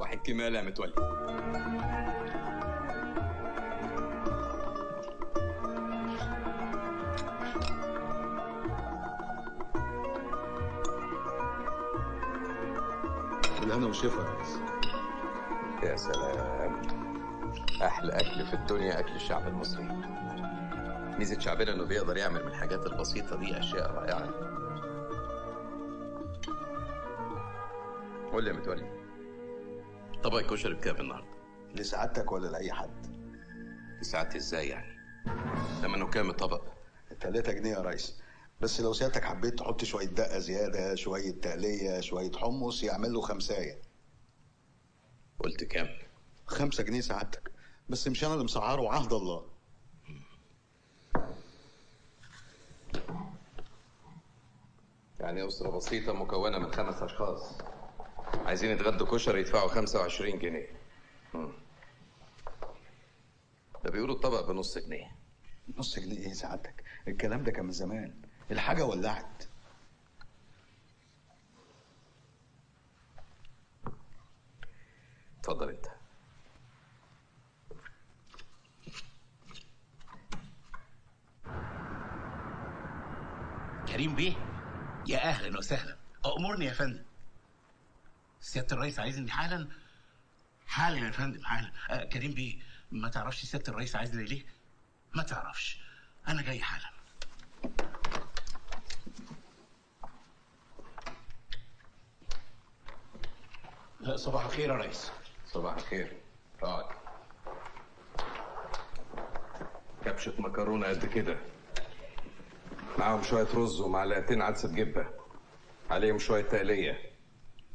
واحد كمالة يا متولي. بالهنا والشفا يا ريس. يا سلام، أحلى أكل في الدنيا أكل الشعب المصري. ميزة شعبنا إنه بيقدر يعمل من الحاجات البسيطة دي أشياء رائعة. قول لي يا متولي، طبق الكشري بكام النهارده؟ لسعادتك ولا لأي حد؟ لسعادتي إزاي يعني؟ ثمنه كام الطبق؟ 3 جنيه يا ريس، بس لو سيادتك حبيت تحط شوية دقة زيادة، شوية تقلية، شوية حمص، يعمل له 5. قلت كام؟ 5 جنيه سعادتك، بس مش أنا اللي مسعره، وعهد الله. يعني أسرة بسيطة مكونة من 5 أشخاص عايزين يتغدوا كشري يدفعوا 25 جنيه. ده بيقولوا الطبق بنص جنيه. نص جنيه ايه سعادتك؟ الكلام ده كان من زمان، الحاجة ولعت. اتفضل انت. كريم بيه، يا اهلا وسهلا، أأمرني يا فندم. سيادة الرئيس عايزني حالا حالا يا فندم، حالا. كريم بيه، ما تعرفش سيادة الرئيس عايزني ليه؟ ما تعرفش، أنا جاي حالا. صباح الخير يا ريس. صباح الخير. اقعد. كبشة مكرونة قد كده، معاهم شوية رز ومعلقتين عدسة جبة، عليهم شوية تقلية،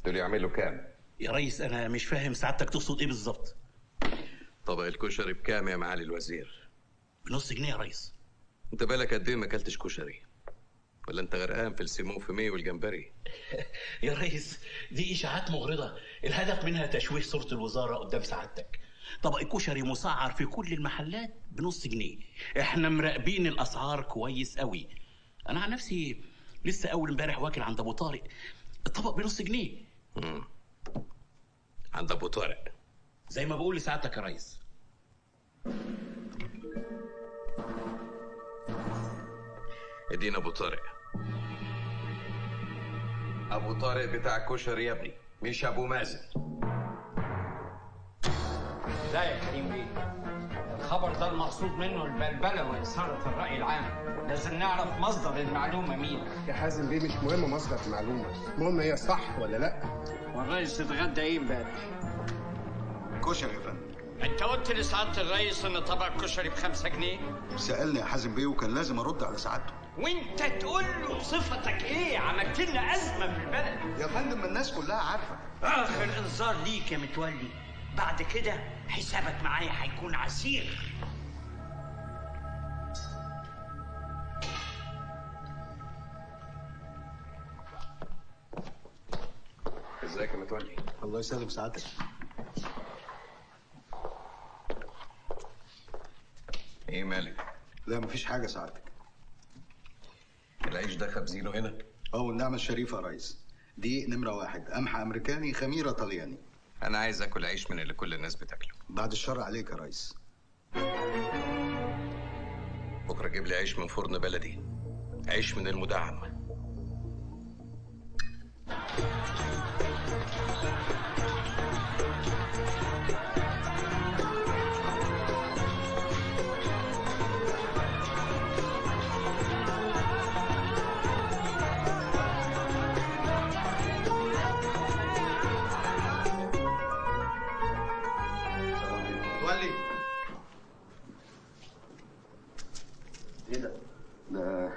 دول يعملوا كام؟ يا ريس أنا مش فاهم سعادتك تقصد إيه بالظبط. طبق الكشري بكام يا معالي الوزير؟ بنص جنيه يا ريس. أنت بالك قد إيه ما أكلتش كشري؟ ولا أنت غرقان في ال saumon fumé والجمبري؟ يا ريس دي إشاعات مغرضة، الهدف منها تشويه صورة الوزارة قدام سعادتك. طبق الكشري مسعر في كل المحلات بنص جنيه، إحنا مراقبين الأسعار كويس قوي. أنا عن نفسي لسه أول امبارح واكل عند أبو طارق، الطبق بنص جنيه. عند أبو طارق زي ما بقول لسعادتك يا ريس. ادينا أبو طارق. أبو طارق بتاع كشري يا ابني، مش أبو مازن. لا يا كريم بيه، الخبر ده المقصود منه البلبلة وإثارة الرأي العام، لازم نعرف مصدر المعلومة مين. يا حازم بيه مش مهم مصدر المعلومة، المهم هي صح ولا لا. والرئيس اتغدى ايه امبارح؟ كشري يا فندم. انت قلت لسعادة الرئيس ان طبق كشري ب5 جنيه؟ سألني يا حازم بيه وكان لازم ارد على سعادته. وانت تقول له بصفتك ايه؟ عملت لنا ازمة في البلد. يا فندم ما الناس كلها عارفه. اخر انذار ليك يا متولي، بعد كده حسابك معايا هيكون عسير. ازيك يا متولي؟ الله يسلم سعادتك. ايه مالك؟ لا مفيش حاجة سعادتك. العيش ده خبزينه هنا؟ اه والنعمة الشريفة يا ريس، دي نمره 1، قمح امريكاني، خميره طلياني. انا عايز اكل عيش من اللي كل الناس بتاكله. بعد الشر عليك يا ريس. بكره جيب لي عيش من فرن بلدي، عيش من المدعم. ايه ده؟ ده